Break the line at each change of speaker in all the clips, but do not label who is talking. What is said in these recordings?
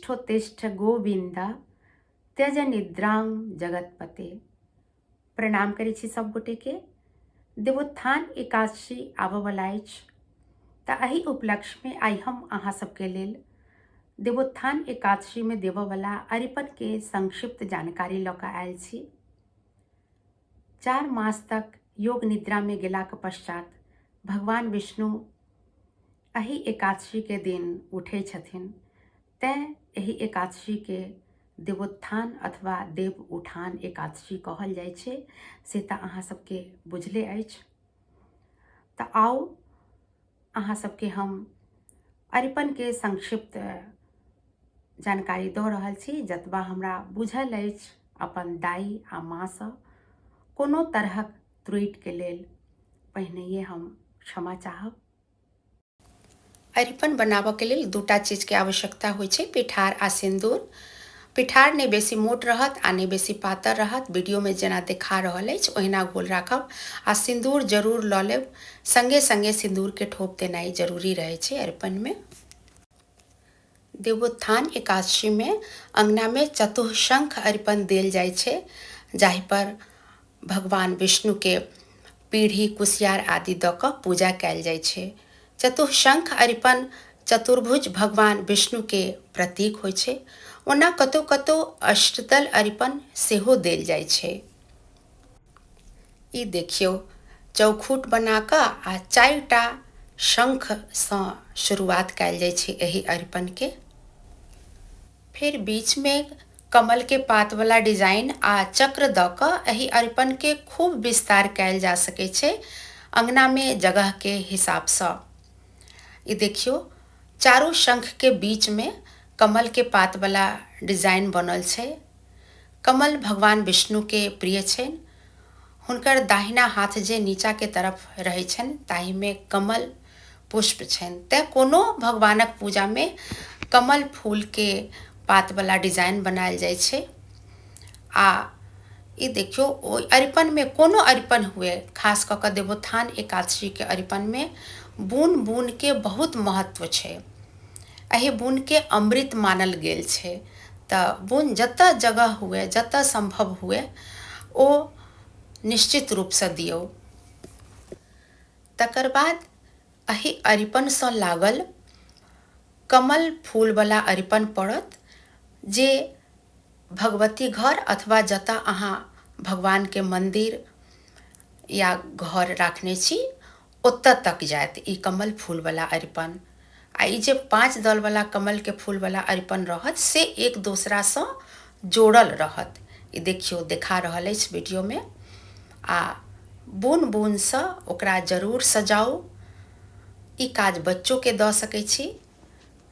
उत्तिष्ठोत्तिष्ठ गोविन्द त्यज निद्रां जगतपते। प्रणाम करै छी सब गोटेके। देवोत्थान एकादशी आबऽवला अछि, तऽ एहि उपलक्ष्यमे आइ हम अहाँ सबके लेल देवोत्थान एकादशीमे देबऽवला अरिपनके संक्षिप्त जानकारी लऽ कऽ आयल छी। 4 मास तक योग निद्रामे गेलाक पश्चात भगवान विष्णु एहि एकादशीके दिन उठै छथिन, तैँ एहि एकादशीके देवोत्थान अथवा देव उठान एकादशी कहल जाइ छै, से तऽ अहाँ सबके बुझले अछि। तऽ आउ अहाँ सबके हम अरिपनके संक्षिप्त जानकारी दऽ रहल छी, जतबा हमरा बुझल अछि अपन दाइ आ माँसँ। कोनो तरहक त्रुटिके लेल पहिनहिए हम क्षमा चाहब। अरिपन बनाबऽके लेल दूटा चीजके आवश्यकता होइ छै, पिठार आ सिन्दूर। पिठार नहि बेसी मोट रहत आ नहि बेसी पातर रहत, वीडियोमे जेना देखा रहल अछि ओहिना गोल राखब। आ सिन्दूर जरूर लऽ लेब, सङ्गे सङ्गे सिन्दूरके ठोप देनाइ जरूरी रहै छै अरिपनमे। देवोत्थान एकादशीमे अङ्गनामे चतुःशंख अरिपन देल जाइ छै, जाहिपर भगवान विष्णुके पीढ़ी, कुसियार आदि दऽ कऽ पूजा कयल जाइ छै। चतुःशंख अरिपन चतुर्भुज भगवान विष्णुके प्रतीक होइ छै। ओना कतौ कतौ अष्टदल अरिपन सेहो देल जाइ छै। ई देखियौ, चौखूट बना कऽ आ 4टा शंखसँ शुरुआत कयल जाइ छै एहि अरिपनके। फेर बीचमे कमलके पातवला डिजाइन आ चक्र दऽ कऽ एहि अरिपनके खूब विस्तार कयल जा सकै छै अङ्गनामे जगहके हिसाबसँ। ई देखियौ, चारू शंखके बीचमे कमलके पातवला डिजाइन बनल छै। कमल भगवान विष्णुके प्रिय छनि। हुनकर दाहिना हाथ जे नीचाके तरफ रहै छनि ताहिमे कमल पुष्प छनि, तैँ कोनो भगवानक पूजामे कमल फूलके पातवला डिजाइन बनायल जाइ छै। आ ई देखियौ, ओहि अरिपनमे कोनो अरिपन हुए, खास कऽ कऽ देवोत्थान एकादशीके अरिपनमे बून बूनके बहुत महत्व छै। एहि बूनके अमृत मानल गेल छै, तऽ बून जतऽ जगह हुए, जतऽ सम्भव हुए, ओ निश्चित रूपसँ दियौ। तकर बाद एहि अरिपनसँ लागल कमल फूलवला अरिपन पड़त, जे भगवती घर अथवा जतऽ अहाँ भगवानके मन्दिर या घर राखने छी ओतऽ तक जायत ई कमल फूलवला अरिपन। आ ई जे 5 दलवला कमलके फूलवला अरिपन रहत से एक दोसरासँ जोड़ल रहत। ई देखियौ, देखा रहल अछि वीडियोमे। आ बून बूनसँ ओकरा जरूर सजाउ। ई काज बच्चोके दऽ सकै छी,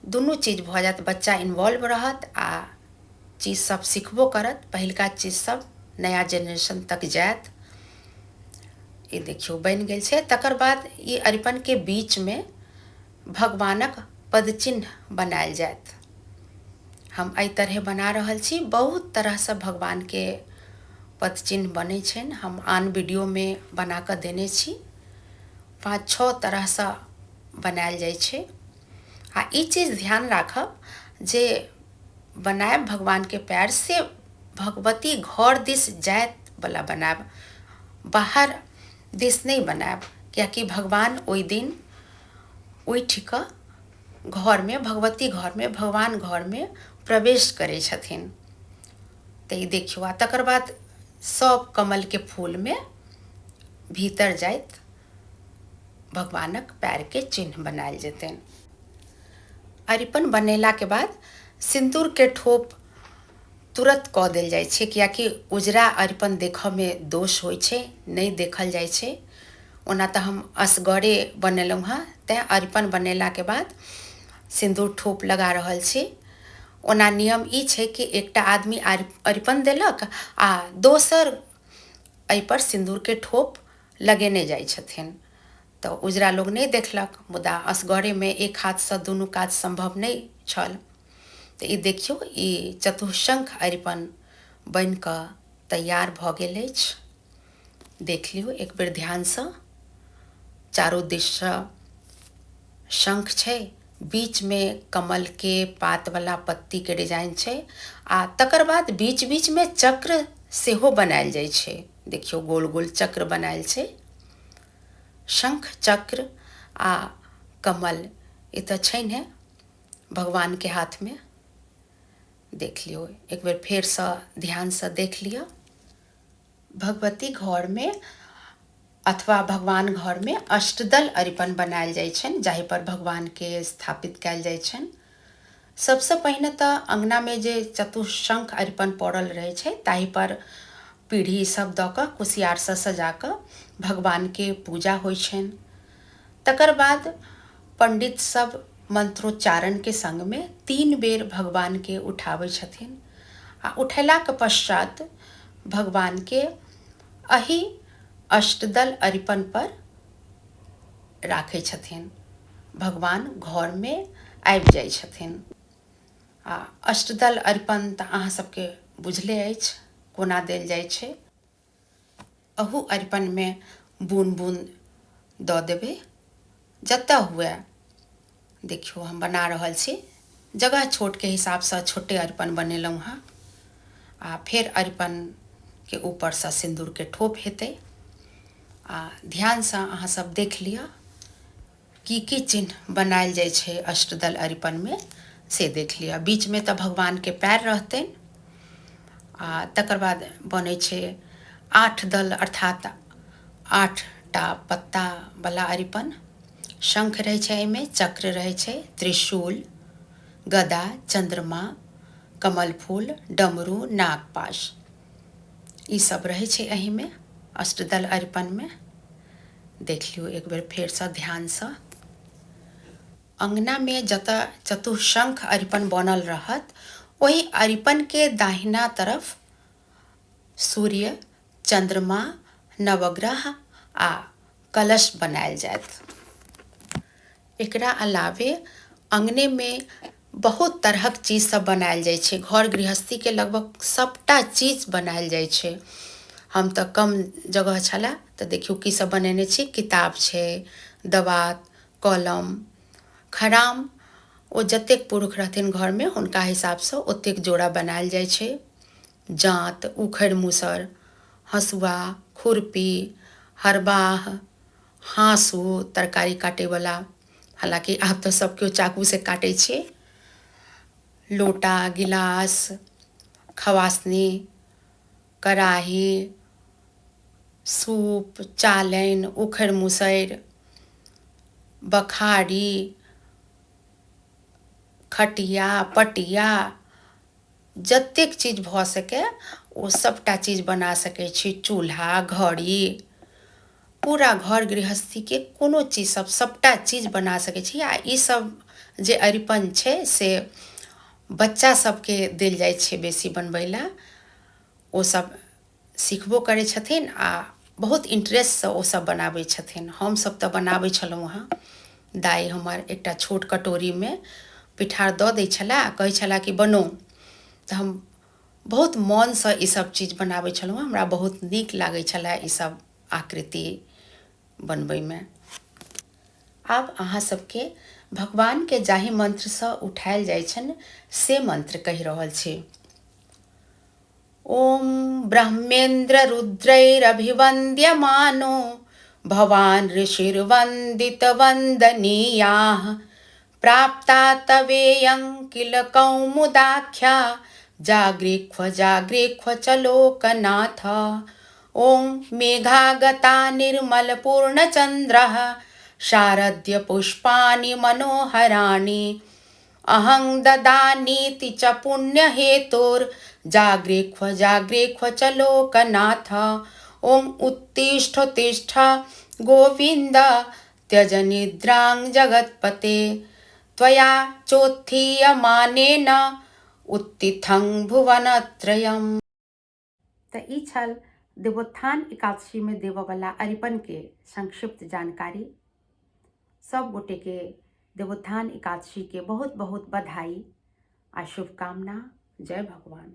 दुनू चीज भऽ जायत, बच्चा इन्वॉल्व रहत आ चीज सब सिखबो करत, पहिलका चीज सब नया जेनरेशन तक जायत। ई देखियौ, बनि गेल छै। तकर बाद ई अरिपनके बीचमे भगवानक पदचिन्ह बनायल जायत। हम एहि तरहे बना रहल छी। बहुत तरहसँ भगवानके पदचिन्ह बनै छनि, हम आन वीडियोमे बना कऽ देने छी। 5-6 तरहसँ बनायल जाइ छै। आ ई चीज ध्यान राखब जे बनायब भगवानके पैर से भगवती घर दिस जायत वला बनायब, बाहर दिस नहि बनायब, कियाकि भगवान ओहि दिन उठि कऽ घरमे, भगवती घरमे, भगवान घरमे प्रवेश करै छथिन। तऽ ई देखियौ, आ तकर बाद सब कमलके फूलमे भीतर जाइत भगवानक पैरके चिन्ह बनायल जेतनि। अरिपन बनेलाके बाद सिन्दूरके ठोप तुरत कऽ देल जाइ छै, कियाकि उजरा अरिपन देखऽमे दोष होइ छै, नहि देखल जाइ छै। ओना तऽ हम असगरे बनेलहुँ हँ, तैँ अरिपन बनेलाके बाद सिन्दूर ठोप लगा रहल छी। ओना नियम ई छै कि एकटा आदमी अरिपन देलक आ दोसर एहिपर सिन्दूरके ठोप लगेने जाइ छथिन, तऽ उजरा लोग नहि देखलक। मुदा असगरेमे एक हाथसँ दुनू काज सम्भव नहि छल। तऽ ई देखियौ, ई चतुःशंख अरिपन बनि कऽ तैयार भऽ गेल अछि। देख लियौ एक बेर ध्यानसँ, चारू दिससँ शंख छै, बीचमे कमलके पातवला पत्तीके डिजाइन छै आ तकर बाद बीच बीचमे चक्र सेहो बनायल जाइ छै। देखियौ, गोल गोल चक्र बनायल छै, शंख चक्र आ कमल ई तऽ छै ने भगवानके हाथमे। देख लियौ एक बेर फेरसँ, ध्यानसँ देख लिअ। भगवती घरमे अथवा भगवान घरमे अष्टदल अरिपन बनायल जाइ छनि, जाहिपर भगवानके स्थापित कयल जाइ छनि। सबसँ पहिने तऽ अङ्गनामे जे चतुःशंख अरिपन पड़ल रहै छै, ताहिपर पीढ़ी सब दऽ कऽ कुसियारसँ सजा कऽ भगवानके पूजा होइ छनि। तकर बाद पण्डित सब मन्त्रोच्चारणके सङ्गमे 3 बेर भगवानके उठाबै छथिन आ उठेलाके पश्चात भगवानके एहि अष्टदल अरिपन पर राखै छथिन। भगवान घरमे आबि जाइ छथिन। आ अष्टदल अरिपन तऽ अहाँ सबके बुझले अछि कोना देल जाइ छै। अहू अरिपनमे बून बून दऽ देबै जतऽ हुए। देखियौ, हम बना रहल छी, जगह छोटके हिसाबसँ छोटे अरिपन बनेलहुँ हँ। आ फेर अरिपनके ऊपरसँ सिन्दूरके ठोप हेतै। आ ध्यानसँ अहाँ सब देख लिअ की की चिन्ह बनायल जाइ छै अष्टदल अरिपनमे, से देख लिअ। बीचमे तऽ भगवानके पैर रहतनि। आ तकर बाद बनै छै 8 दल अर्थात 8टा पत्ता वाला अरिपन। शंख रहै छै एहिमे, चक्र रहै छै, त्रिशूल, गदा, चंद्रमा, कमल फूल, डमरू, नागपाश, ई सब रहै छै एहिमे अष्टदल अरिपनमे। देख लियौ एक बेर फेरसँ ध्यानसँ। अङ्गनामे जतऽ चतुःशंख अरिपन बनल रहत, ओहि अरिपनके दाहिना तरफ सूर्य, चंद्रमा, नवग्रह आ कलश बनायल जायत। एकरा अलावे अङ्गनेमे बहुत तरहक चीज सब बनायल जाइ छै। घर गृहस्थीके लगभग सबटा चीज बनायल जाइ छै। हम तऽ कम जगह छलए तऽ देखियौ की सब बनेने छी। किताब छै, दवात, कलम, खराम, ओ जतेक पुरुष रहथिन घरमे हुनका हिसाबसँ ओतेक जोड़ा बनायल जाइ छै। जाँत, उखड़ि मूसर, हँसुआ, खुरपी, हरबाह, हाँसू, तरकारी काटैवला, हालाँकि आब तऽ सब केओ चाकूसँ काटै छै, लोटा, गिलास, खवासनी, कड़ाही, सूप, चालनि, उखड़ि मुसरि, बखारी, खटिया, पटिया, जतेक चीज भऽ सकै ओ सबटा चीज बना सकै छी। चूल्हा, घड़ी, पूरा घर गृहस्थीके कोनो चीज सब सबटा चीज बना सकै छी। आ ई सब जे अरिपन छै से बच्चा सबके देल जाइ छै बेसी बनबै लए। ओ सब सिखबो करै छथिन आ बहुत इन्टरेस्टसँ ओ सब बनाबै छथिन। हमसब तऽ बनाबै छलहुँ हँ। दाइ हमर एकटा छोट कटोरीमे पिठार दऽ दै छलाह आ कहै छलाह कि बनो, तऽ हम बहुत मोनसँ ई सब चीज बनाबै छलहुँ। हमरा बहुत नीक लागै छलै ई सब आकृति बनबैमे। आब अहाँ सबके भगवानके जाहि मन्त्रसँ उठायल जाइ छनि से मन्त्र कहि रहल छी। ओम ब्रह्मेन्द्र रुद्रैरभिवन्द्यमानो भवान् ऋषिर्वन्दित वन्दनीयाः प्राप्ता तवेयं किल कौमुदाख्या जागृह्व जागृह्व च लोकनाथ। ॐ मेघागता निर्मलपूर्णचन्द्रः शारद्यपुष्पाणि मनोहराणि अहं ददानीति च पुण्यहेतोर् जागृह्व जागृह्व च लोकनाथ। ॐ उत्तिष्ठ तिष्ठ गोविन्द त्यज निद्रां जगत्पते त्वया चोत्थीयमानेन उत्थितं भुवनत्रयम्। तऽ ई छल देवोत्थान एकादशीमे देबऽवला अरिपनके संक्षिप्त जानकारी। सब गोटेके देवोत्थान एकादशीके बहुत बहुत बधाई आ शुभकामना। जय भगवान।